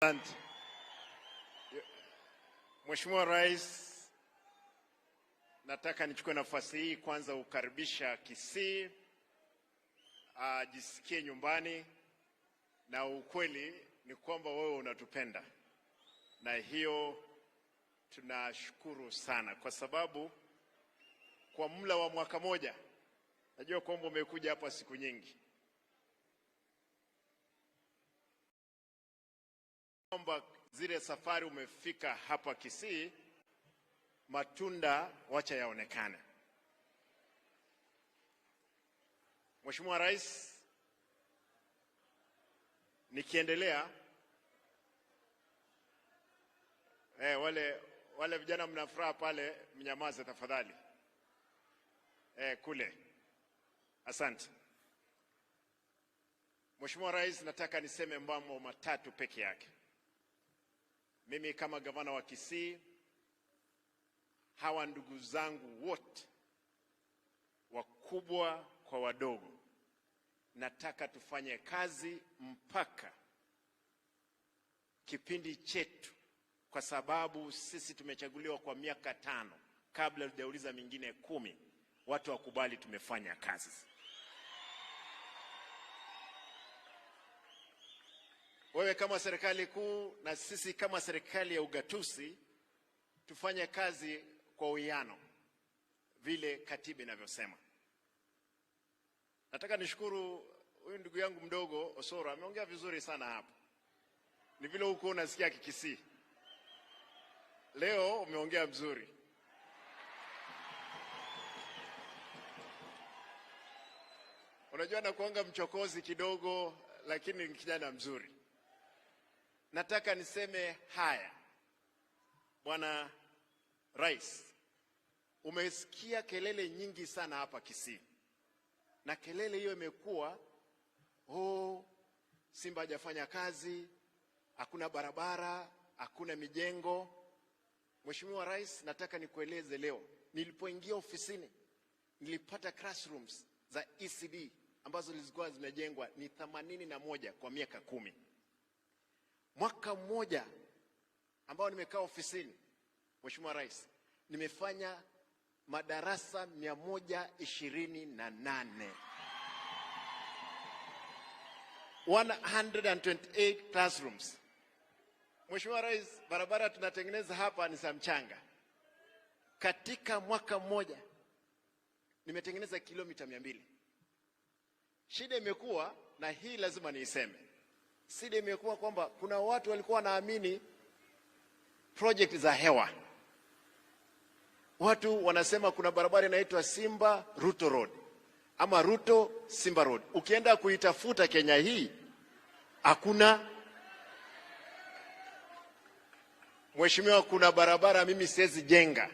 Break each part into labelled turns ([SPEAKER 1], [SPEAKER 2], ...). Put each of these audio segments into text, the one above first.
[SPEAKER 1] Asante. Mheshimiwa Rais, nataka nichukue nafasi hii kwanza kukaribisha Kisii, ajisikie nyumbani, na ukweli ni kwamba wewe unatupenda, na hiyo tunashukuru sana, kwa sababu kwa muda wa mwaka moja, najua kwamba umekuja hapa siku nyingi, kwamba zile safari umefika hapa Kisii, matunda wacha yaonekane. Mheshimiwa Rais, nikiendelea wale vijana mna furaha pale, mnyamaze tafadhali. Kule. Asante. Mheshimiwa Rais, nataka niseme mambo matatu peke yake. Mimi kama gavana wa Kisii, hawa ndugu zangu wote wakubwa kwa wadogo, nataka tufanye kazi mpaka kipindi chetu, kwa sababu sisi tumechaguliwa kwa miaka 5, kabla hatujauliza mingine 10, watu wakubali tumefanya kazi. Wewe kama serikali kuu na sisi kama serikali ya ugatuzi tufanye kazi kwa uwiano vile katiba inavyosema. Nataka nishukuru huyu ndugu yangu mdogo Osoro, ameongea vizuri sana hapo. Ni vile huko unasikia Kikisii. Leo umeongea mzuri. Unajua nakuanga mchokozi kidogo, lakini ni kijana mzuri. Nataka niseme haya. Bwana Rais, umesikia kelele nyingi sana hapa Kisii. Na kelele hiyo imekuwa, oh, Simba hajafanya kazi, hakuna barabara, hakuna mijengo. Mheshimiwa Rais, nataka nikueleze leo, nilipoingia ofisini nilipata classrooms za ECD ambazo zilikuwa zimejengwa ni 81 kwa miaka 10. Mwaka mmoja ambao nimekaa ofisini, Mheshimiwa Rais, nimefanya madarasa mia moja ishirini na nane. 128 classrooms. Mheshimiwa Rais, barabara tunatengeneza hapa ni za mchanga. Katika mwaka mmoja nimetengeneza kilomita mia mbili. Shida imekuwa, na hii lazima niiseme, shida imekuwa kwamba kuna watu walikuwa wanaamini project za hewa. Watu wanasema kuna barabara inaitwa Simba Ruto Road ama Ruto Simba Road. Ukienda kuitafuta Kenya hii hakuna. Mheshimiwa, kuna barabara mimi siwezi jenga,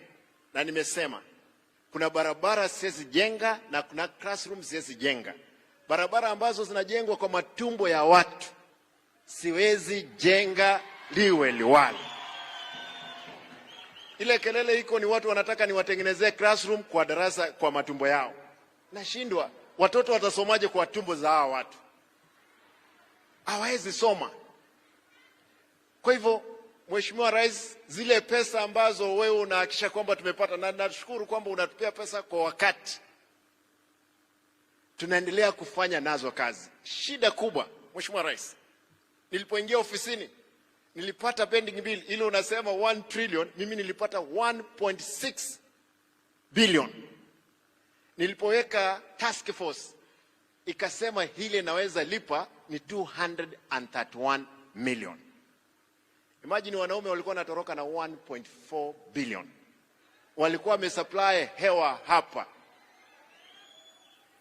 [SPEAKER 1] na nimesema kuna barabara siwezi jenga na kuna classroom siwezi jenga. Barabara ambazo zinajengwa kwa matumbo ya watu siwezi jenga liwe liwalo. Ile kelele iko ni watu wanataka niwatengenezee classroom kwa darasa kwa matumbo yao. Nashindwa, watoto watasomaje kwa tumbo za hawa watu? Hawawezi soma. Kwa hivyo Mheshimiwa Rais, zile pesa ambazo wewe unahakikisha kwamba tumepata, na nashukuru kwamba unatupea pesa kwa wakati, tunaendelea kufanya nazo kazi. Shida kubwa Mheshimiwa Rais, nilipoingia ofisini nilipata pending bill ile unasema 1 trillion, mimi nilipata 1.6 billion. Nilipoweka task force ikasema hile naweza lipa ni 231 million. Imagine wanaume walikuwa wanatoroka na 1.4 billion. Walikuwa wamesupply hewa hapa.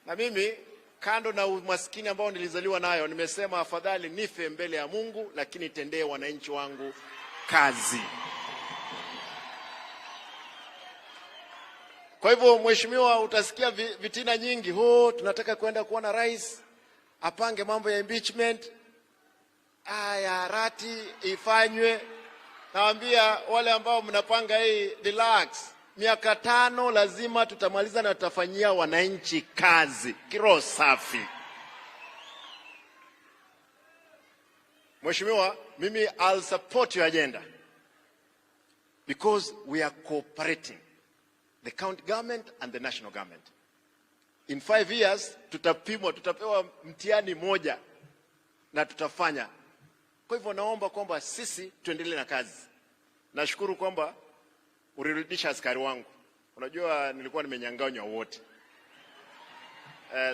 [SPEAKER 1] Na mimi kando na umaskini ambao nilizaliwa nayo, nimesema afadhali nife mbele ya Mungu lakini tendee wananchi wangu kazi. Kwa hivyo mheshimiwa, utasikia vitina nyingi. Oh, tunataka kwenda kuona rais apange mambo ya impeachment, aya rati ifanywe. Naambia wale ambao mnapanga hii, relax. Miaka 5 lazima tutamaliza na tutafanyia wananchi kazi kiroho safi. Mheshimiwa, Mimi I'll support your agenda because we are cooperating, the county government and the national government. In 5 years tutapimwa, tutapewa mtihani moja na tutafanya. Kwa hivyo naomba kwamba sisi tuendelee na kazi. Nashukuru kwamba ulirudisha askari wangu. Unajua nilikuwa nimenyang'anywa wote.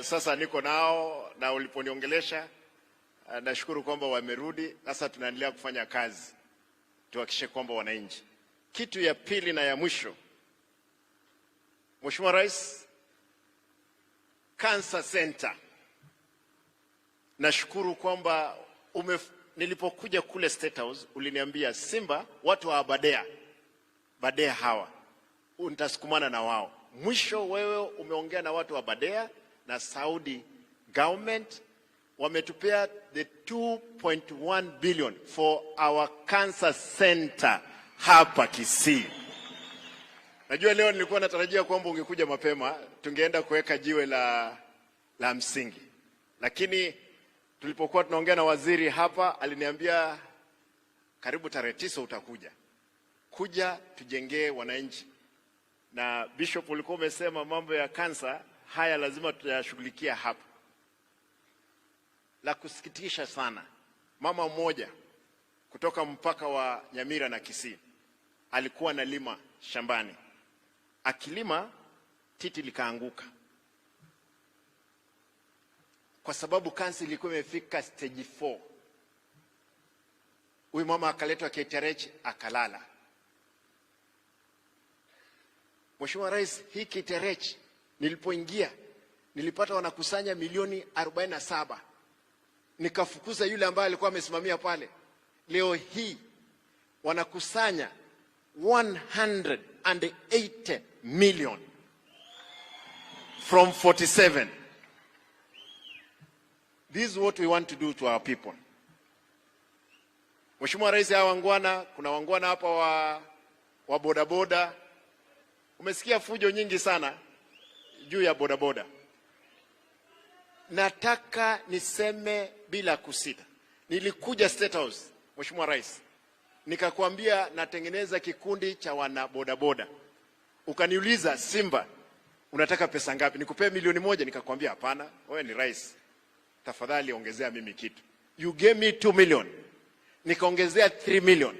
[SPEAKER 1] Sasa niko nao na uliponiongelesha, nashukuru kwamba wamerudi. Sasa tunaendelea kufanya kazi tuhakikishe kwamba wananchi. Kitu ya pili na ya mwisho, Mheshimiwa Rais, Cancer Center, nashukuru kwamba nilipokuja kule State House uliniambia, "Simba, watu wa Aberdare Aberdare hawa nitasukumana na wao." Mwisho wewe umeongea na watu wa Aberdare na Saudi government wametupea the 2.1 billion for our cancer center hapa Kisii. Najua leo nilikuwa natarajia kwamba ungekuja mapema, tungeenda kuweka jiwe la msingi, lakini tulipokuwa tunaongea na waziri hapa aliniambia karibu tarehe 9 utakuja kuja tujengee wananchi. Na Bishop, ulikuwa umesema mambo ya kansa haya lazima tutayashughulikia hapa. La kusikitisha sana, mama mmoja kutoka mpaka wa Nyamira na Kisii alikuwa analima shambani, akilima titi likaanguka, kwa sababu kansa ilikuwa imefika stage 4. Huyu mama akaletwa KTRH akalala. Mheshimiwa Rais, hii KTRH nilipoingia nilipata wanakusanya milioni 47, nikafukuza yule ambaye alikuwa amesimamia pale. Leo hii wanakusanya 180 million from 47. This is what we want to do to our people. Mheshimiwa Rais, hawa wangwana, kuna wangwana hapa wa bodaboda. Umesikia fujo nyingi sana juu ya bodaboda. Nataka niseme bila kusita. Nilikuja State House, Mheshimiwa Rais, nikakwambia natengeneza kikundi cha wana bodaboda. Ukaniuliza, "Simba, unataka pesa ngapi? Nikupee milioni 1?" Nikakwambia hapana, wewe ni rais, tafadhali ongezea mimi kitu. You gave me 2 million, nikaongezea 3 million.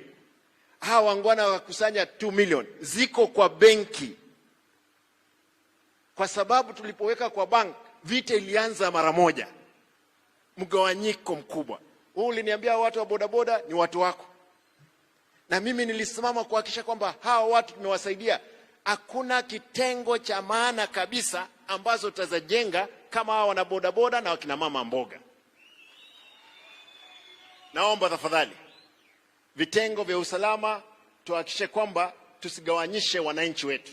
[SPEAKER 1] Hawa wangwana wakakusanya 2 million, ziko kwa benki, kwa sababu tulipoweka kwa bank vita ilianza mara moja, mgawanyiko mkubwa. Wewe uliniambia watu wa bodaboda ni watu wako, na mimi nilisimama kuhakikisha kwamba hawa watu tumewasaidia. Hakuna kitengo cha maana kabisa ambazo tutazajenga kama hawa wana bodaboda na wakina mama mboga. Naomba tafadhali vitengo vya usalama tuhakikishe kwamba tusigawanyishe wananchi wetu.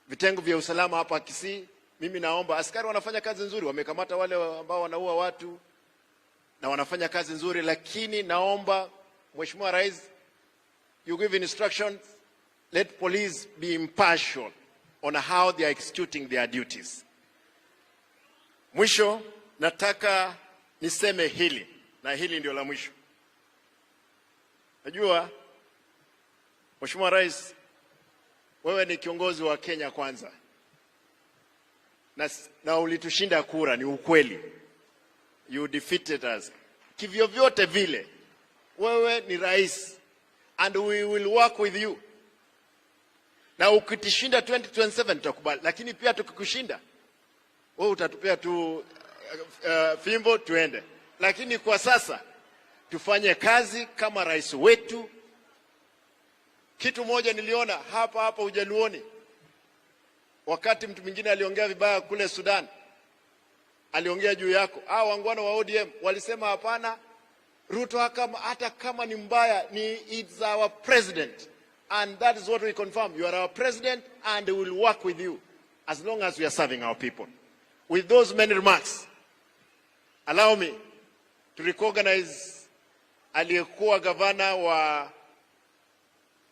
[SPEAKER 1] Vitengo vya usalama hapa Kisii, mimi naomba askari wanafanya kazi nzuri, wamekamata wale ambao wanaua watu na wanafanya kazi nzuri, lakini naomba Mheshimiwa Rais, you give instructions, let police be impartial on how they are executing their duties. Mwisho nataka niseme hili na hili ndio la mwisho. Najua Mheshimiwa Rais, wewe ni kiongozi wa Kenya Kwanza na ulitushinda kura, ni ukweli. You defeated us. Kivyovyote vile, wewe ni rais and we will work with you, na ukitushinda 2027 tutakubali, lakini pia tukikushinda wewe utatupea tu fimbo tuende, lakini kwa sasa tufanye kazi kama rais wetu. Kitu moja niliona hapa hapa Ujaluoni, wakati mtu mwingine aliongea vibaya kule Sudan, aliongea juu yako. Hao wangwana wa ODM walisema hapana, Ruto hata kama ni mbaya ni it's our president and that is what we confirm. You are our president and we will work with you as long as we are serving our people. With those many remarks, allow me to recognize aliyekuwa gavana wa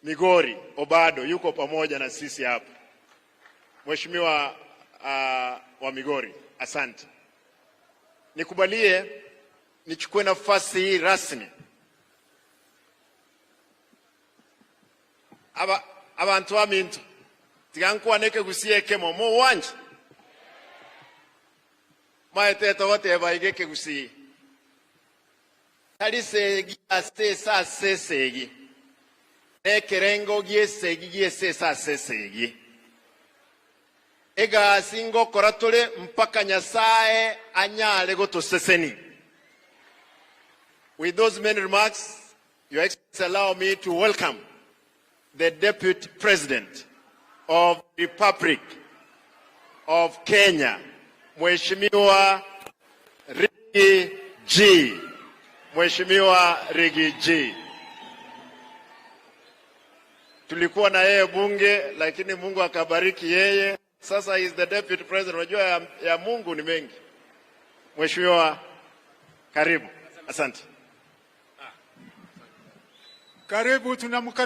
[SPEAKER 1] Migori Obado yuko pamoja na sisi hapa. Mheshimiwa wa Migori, asante. Nikubalie nichukue nafasi hii rasmi Aba abantu baminto tigankwaneke gusieke momo wanje maetete goteba iga ekegusii tari segi ase ase ase esegi na ekerengo gia esegi gia ase ase ase esegi egasi ngokora tore mpaka Nyasaye anyare gotoseseni. With those many remarks, Your Excellency, allow me to welcome the Deputy President of the Republic of Kenya, Mheshimiwa Riggy G. Mheshimiwa Riggy G. Tulikuwa na yeye bunge, lakini Mungu akabariki yeye. Sasa he is the Deputy President. Unajua ya Mungu ni mengi. Mheshimiwa, karibu. Asante.
[SPEAKER 2] Karibu, tunamkaribisha.